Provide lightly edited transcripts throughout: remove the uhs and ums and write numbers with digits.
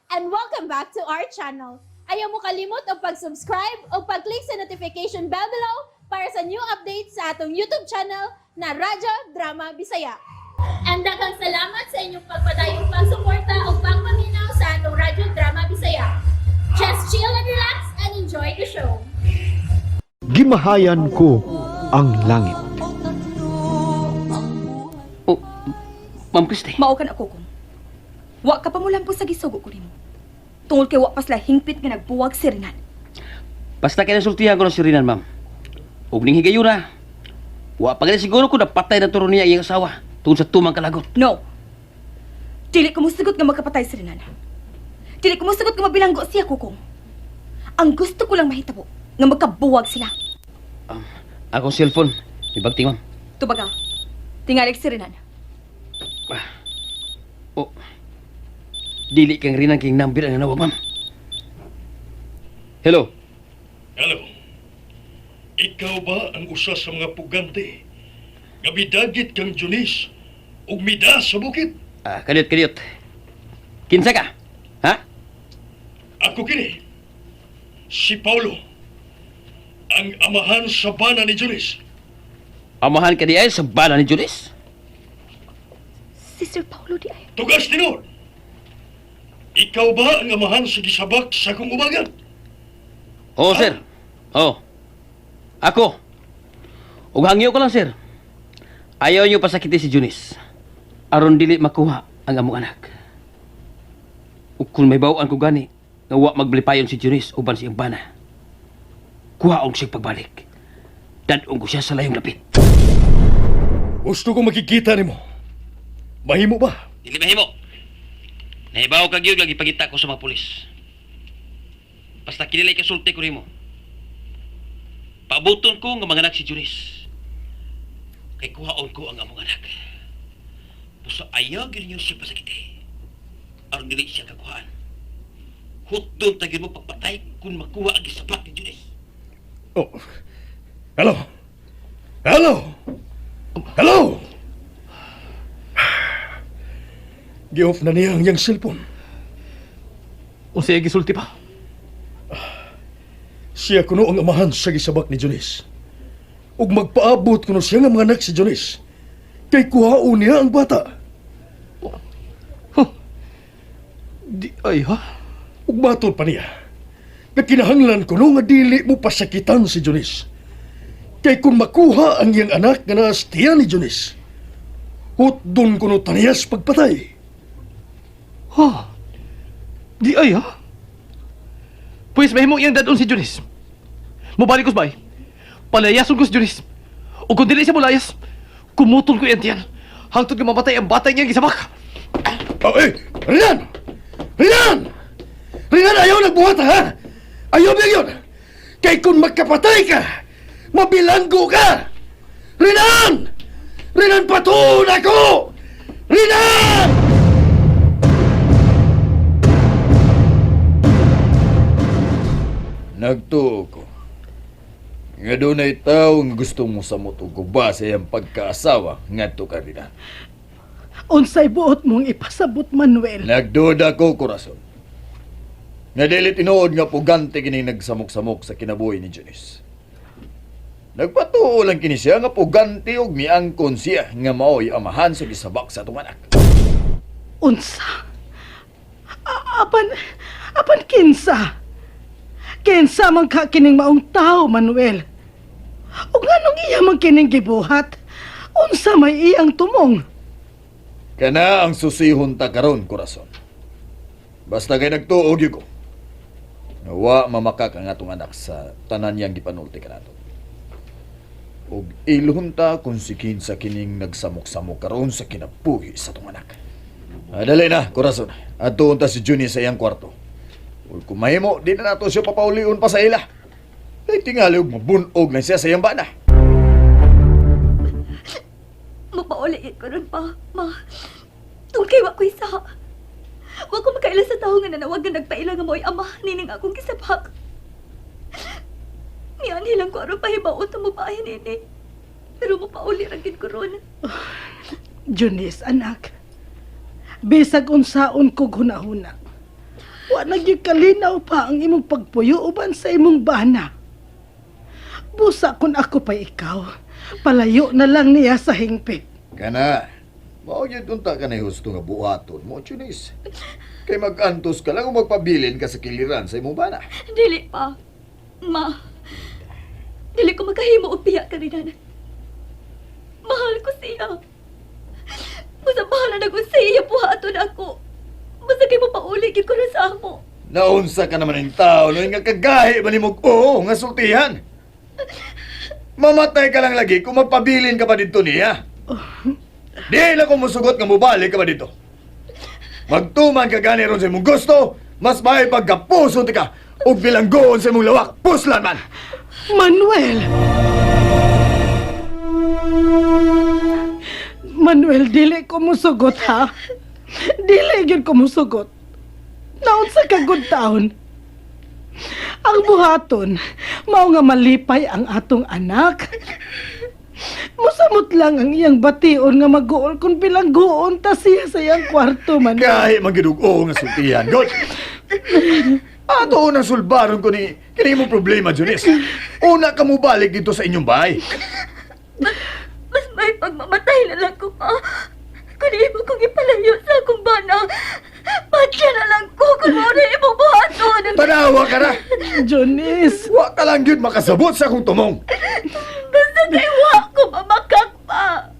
And welcome back to our channel. Ayaw mo kalimot og pag-subscribe o pag-click sa notification bell below para sa new updates sa atong YouTube channel na Radyo Drama Bisaya. And daghang salamat sa inyong pagpadayong pagsuporta o pagpaminaw sa atong Radyo Drama Bisaya. Just chill and relax and enjoy the show. Gimahayan ko ang langit. Oh, Ma'am Christy. Mao ka na ako kung. Wa ka pa mo lampo sa gisugo ko nimo. Tungol kay wa pa sila hingpit nga nagbuwag si Renan. Basta kinasultihan ko na si Rinan, ma'am. Ug ning higayuna. Wa pa gani siguro ko napatay na turo niya iyang asawa tungod sa tumang kalagot. No. Dili ko mosugot nga magkapatay si Renan. Dili ko mosugot nga mabilanggo siya, Kukong. Ang gusto ko lang mahitabo nga magkabuwag sila. Akong cellphone. Ibagting, ma'am. Tubaga. Tingalig si Renan. Oh. Dili kang Rinan king number ang nanawag, ma'am. Hello. Hello. Ikaw ba ang usa sa mga pugante nga midagit kang Junis ug mida sa bukid? Ah, kadiyot, kadiyot. Kinsa ka? Ha? Ako kini. Si Paulo. Ang amahan sa bana ni Junis. Amahan ka di ay sa bana ni Julis? Si Sir Paulo di ay. Tugas tinuod. Ikaw ba ang amahan sa gisabak sa akong umagan? Oo, sir. Oo. Ako. Ug hangyo ko lang, sir. Ayaw niyo pasakiti si Junis. Aron dili makuha ang among anak. Ug kung may bawaan ko gani, nga wa maglipayon si Junis uban siyang bana. Kuhaon siya pagbalik. Dadong ko siya sa layong lapit. Gusto ko makikita nimo. Mahimo ba? Dili mahimo. Nahibaw ka gyud lagi pagita ko sa mga pulis. Basta kinilay kasulti ko nimo. Pabuton ko nga manganak si Junis. Kay kuhaon ko ang among anak. Busa ayaw gyud ninyo siya pasakiti. Aron dili siya kakuhaan. Hutdon ta gyud mo pagpatay kung makuha ang gisabak ni Junis. Oh. Hello. Hello. Hello. Gi-off na niya ang iyang cellphone. Unsay gisulti pa? Siya kuno ang amahan sa gisabak ni Junis. Ug magpaabot kuno siya nga mga anak si Junis. Kay kuhaon niya ang bata. Di ay ha? Ug matod pa niya. Nga kinahanglan kuno nga dili mo pasakitan si Junis. Kay kung makuha ang iyang anak nga naastiya ni Junis, hutdon kuno taniyas pagpatay. Ha? Di ay ha? Pwes mahimo iyang dadon si Junis. Mobalik ko bay. Palayason ko si Junis. O kung dili siya molayas, kumutol ko iyang tiyan. Hangtod nga mamatay ang batay niya gisabak. Oh, eh! Rinan! Rinan! Rinan, ayaw nagbuhat ha! Ayaw ba yun? Kay kung magkapatay ka, mabilanggo ka! Rinan! Rinan, patuon ako! Rinan! Nagtuo ko. Nga dunay tawo nga gusto mo samot og guba sa iyang pagkaasawa ngadto ka Rinan. Unsay buot mong ipasabot, Manuel? Nagduda ko, Corazon. Nga dili tinuod nga pugante kini nagsamok-samok sa kinabuhi ni Janice. Nagpatuo lang kini siya nga pugante og miangkon siya nga mao'y amahan sa gisabak sa atong anak. Unsa? Apan kinsa? Kinsa man ka kining maong tao, Manuel? Ug nganong iya man kining gibuhat? Unsa may iyang tumong? Kana ang susihon ta karon, Corazon. Basta kay nagtuo gyud ko. Nawa mamakak ang atong anak sa tanan niyang gipanulti kanato. Ug ilhon ta kung si kinsa kining nagsamok-samok karon sa kinabuhi sa atong anak. Dali na, Corazon. Adtuon ta si Juni sa iyang kwarto. Ug kung mahimo, di na nato siya papaulion pa sa ila. Kay tingali og mabunog na siya sa iyang bana. Mapauli ko ron pa, ma. Tungkol kay wa ko'y sa. Wa ko makaila sa tao nga nanawag nga nagpaila nga mo'y ama nining akong gisabak. Mianhi lang ko aron pahibaon ta mo paahin nini. Pero mapauli ra gid ko ron. Junice, anak. Bisag unsaon kog hunahuna. Wa na gyud kalinaw pa ang imong pagpuyo uban sa imong bana. Busa kung ako pa ikaw, palayo na lang niya sa hingpit. Kana, mao gyud unta ka na husto nga buhaton mo, Junis. Kay mag-antos ka lang o magpabilin ka sa kiliran sa imong bana. Dili pa. Ma. Dili ko makahimo og biya ka Renan. Mahal ko siya. Basta bahala na kung sa iya buhaton ako. Basta kay mo pauli gyud ko na sa amo. Naunsa ka naman ng tao, no? Nga kagahi ba nimo oo nga sultihan? Mamatay ka lang lagi kung magpabilin ka pa dito niya. Di lang ko musugot nga mubalik ka pa dito. Magtuman ka gani ron sa imong gusto, mas may pagkapuso ti ka ug bilanggoon sa imong lawak, puslan man! Manuel! Manuel, dili ko musugot ha. Dili gyud ko musugot. Naunsa ka good taon. Ang buhaton, mao nga malipay ang atong anak. Musamot lang ang iyang bation nga maguol kung bilanggoon ta siya sa iyang kwarto, Manuel. Gahi man gyud og oo nga sultihan, God. Ato unang sulbaron ko ni kini imong problema, Junis. Una ka mubalik dito sa inyong bahay. Mas may pagmamatay na lang ko pa. Kung imo kong ipalayo sa akong bana, patya na lang ko kung mo na imong buhaton. Tanawa ka na! Jonis, Wa ka lang gyud makasabot sa akong tumong. Basta kay wa ko mamakak pa.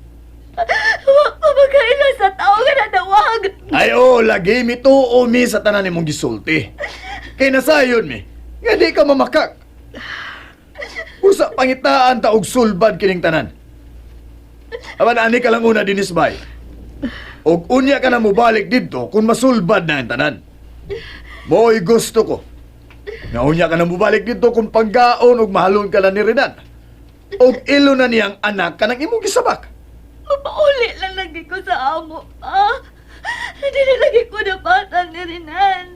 Wa ko makaila sa tao nga nanawag. Ay oo, lagi mituo mi sa tanan nimong gisulti. Kay nasayon mi, nga di ka mamakak. Usa pangitaan ta og sulbad kining tanan. Apan ani ka lang una dinis bay. Og unya ka na mobalik didto kung masulbad na ang tanan. Mo'y gusto ko. Nga unya ka na mobalik didto kung panggaon og mahalon ka na ni Renan. Og ilo na niyang anak kanang imong gisabak. Mapauli lang lagi ko sa amo pa. Dili lagi ko napatan ni Renan.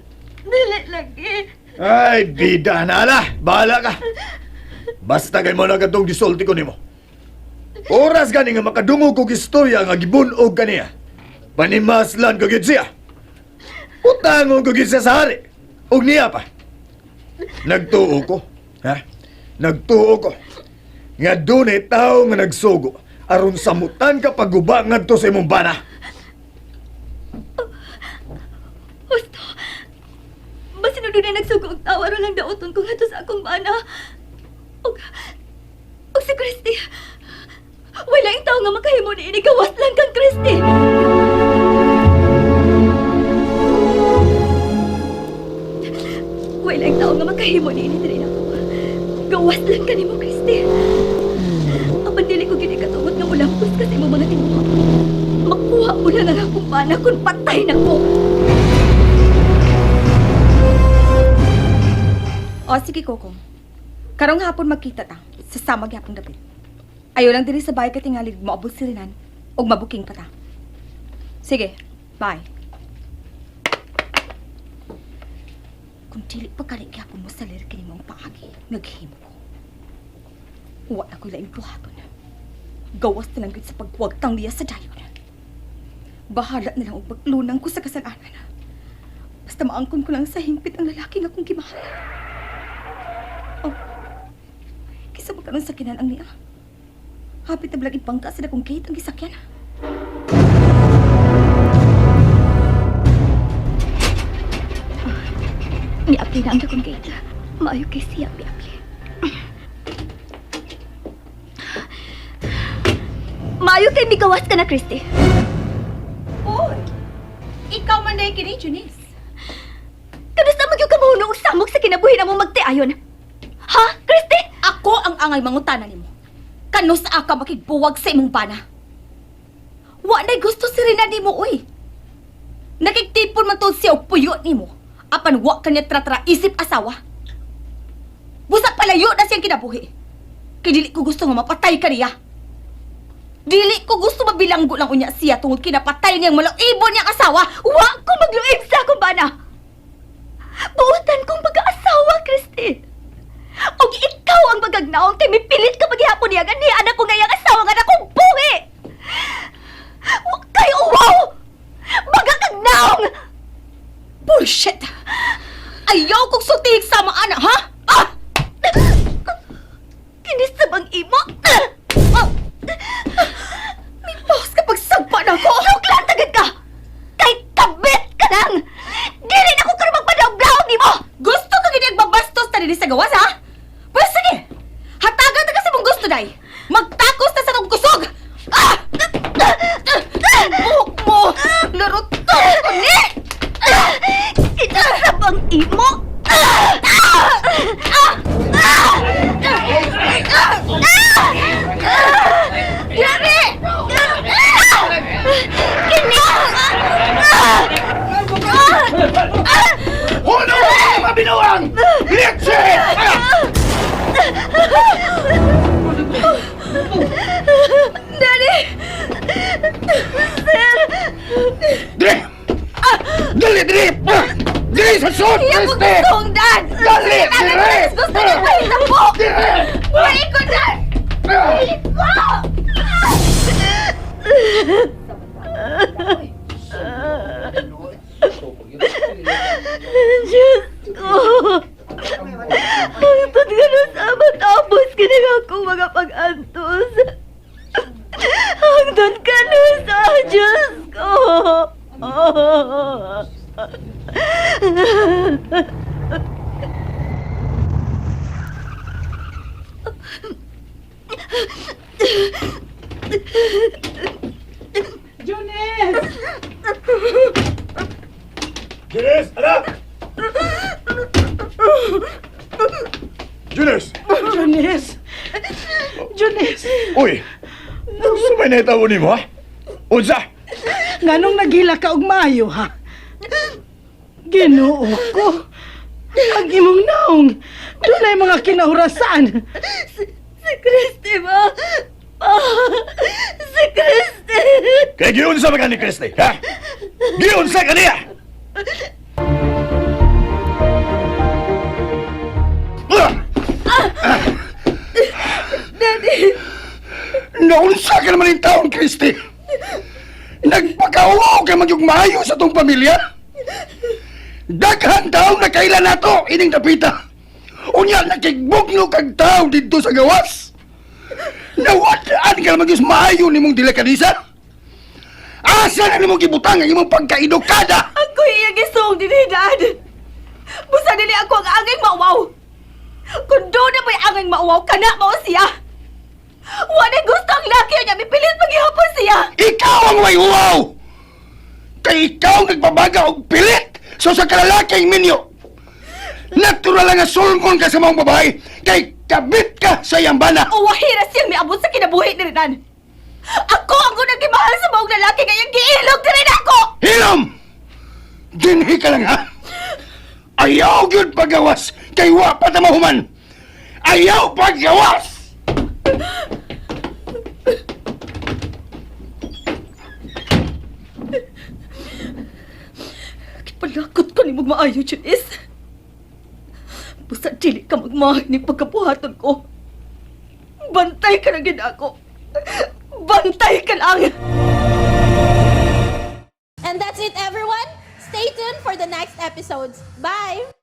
Dili lagi. Ay, bida na ala. Bahala ka. Basta kay mo na katong gisulti ko nimo. Oras gani nga makadungog og istorya nga gibunog kaniya. Panimaslan ko gyud siya. Utangon ko gyud siya sa hari. Og niya pa. Nagtuo ko. Ha? Nagtuo ko. Nga dunay tawo nga nagsugo aron samutan ka pagguba ngadto sa imong bana. Husto. Basin na dunay nagsugo og tawo aron lang daoton ko ngadto sa akong bana. Og og si Christy. Wala yung tao nga makahimo ni ini gawas lang kang Christy. Wala yung tao nga makahimo ni ini diri nako. Gawas lang kanimo Christy. Apan dili ko gid ikatugot nga mulampos kasi mo mga tinuha. Makuha mo lang ang akong bana kung patay na ko. O sige, Koko. Karong hapon magkita ta sa samag yapong dapit. Ayo lang diri sa bahay katingali moabot si Renan og mabuking pa ta. Sige, bye. Kung dili pa kani gyapon mo sa lir kini mong paagi, naghimo ko. Wa na ko'y laing buhaton. Gawas na lang gyud sa pagwagtang niya sa dayon. Bahala na lang og paglunang ko sa kasalanan. Basta maangkon ko lang sa hingpit ang lalaki nga akong gimahal. Oh. Kisa magkaroon sa kinan ang niya. Hapit na bilang ibangka sa dakong gate ang gisakyan. Miapli na ang dakong gate. Maayo kay siya miapli. Maayo kay migawas ka na, Christy. Uy! Ikaw man na kini, Junice. Kanusta magyud ka mahuno og samok sa kinabuhi na mo magtiayon? Ha, Christy? Ako ang angay mangutana nimo. Kanus ka makigbuwag sa imong bana? Wa nay gusto si Rina nimo, uy. Nakigtipon man tol siya og puyo nimo. Apan wa kanya tratra isip asawa. Busa palayo na siyang kinabuhi. Kay dili ko gusto nga mapatay ka niya. Dili ko gusto mabilanggo lang unya siya tungod kinapatay niyang maluibon niyang asawa. Wa ko magluib sa akong bana. Buotan kong pag-aasawa, Christy. Og ikaw ang magagnaong kay mipilit ka maghihapon niya gani anak ko ngayang asawa nga nakong buhi. Wa kayo uwaw! Magakagnaong! Bullshit! Ayaw kong sultihig sama ana, ha? Ah! Kinis sa bang imo? Ah! May pause kapag sagpa na ako. Luklan tagad ka! Kay kabit ka lang! Dili na ko karon magpadaog-daog nimo! Gusto ka gini magbastos ta dinhi sa gawas, ha? Pwes sige! Hatagan ta kasi mong gusto, day! Magtakos ta sa tong kusog! Ah! Ang buhok mo! Laro to! Ni! Kinasa bang imo? Ah! Ah! Ah! Ah! Grabe! Kini! Hono! Mabinuang! Litsi! Daddy! Sir! Dre! Dali, dre! Dre sa sud, Iya ko Christy! gustong, Dad! Dali, dre! Gusto niya kayo na po! Dre! Buhay ko, Dad! Buhay ko! Diyos ko! Ang nga sa matapos kinig akong mga pag-antos. Hangtod ka na sa Diyos ko! Junes! Junes, anak! Junes! Junes! Junes! Uy! Sumay na itawo nimo, ha? Unsa? Nganong naghila ka og maayo, ha? Ginoo ko. Ang imong naong, dunay mga kinahurasan. Si Christy ba? Pa, si Christy! Kay giunsa ba ka ni Christy, ha? Giunsa ka niya! Daddy! Naunsa ka naman yung taon, Christy! Nagpakauaw ka magyug maayo sa tong pamilya! Daghan taon na kailan nato ining dapita! Unya nakigbugno kag tao didto sa gawas! Nawadaan ka naman gyud maayo nimong dila kanisa? Asa na nimong gibutang ang imong pagkaedukada? Ako iya gisong dinhi, Dad! Busa dili ako ang angay mauwaw! Kung doon na ba'y angay mauwaw, kana mao siya! Wala gusto ang laki niya, mipilit maghihapon siya! Ikaw ang way uwaw! Kay ikaw nagbabaga og pilit so sa kalalaking minyo. Natural nga sulngon ka sa mga babae kay kabit ka sa iyang bana. Uwahira siyang miabot sa kinabuhi ni Renan! Ako ang unang gimahal sa maong lalaki ngayong giilog na rin ako! Hilom! Dinhi ka lang ha! Ayaw gyud pagawas kay wa pa ta mahuman. Ayaw pagawas! Kipalakot ko ni maayo, Junis. Basta dili ka magmahay ni pagkabuhaton ko. Bantay ka na gid ako. Bantay ka lang! And that's it, everyone. Stay tuned for the next episodes. Bye!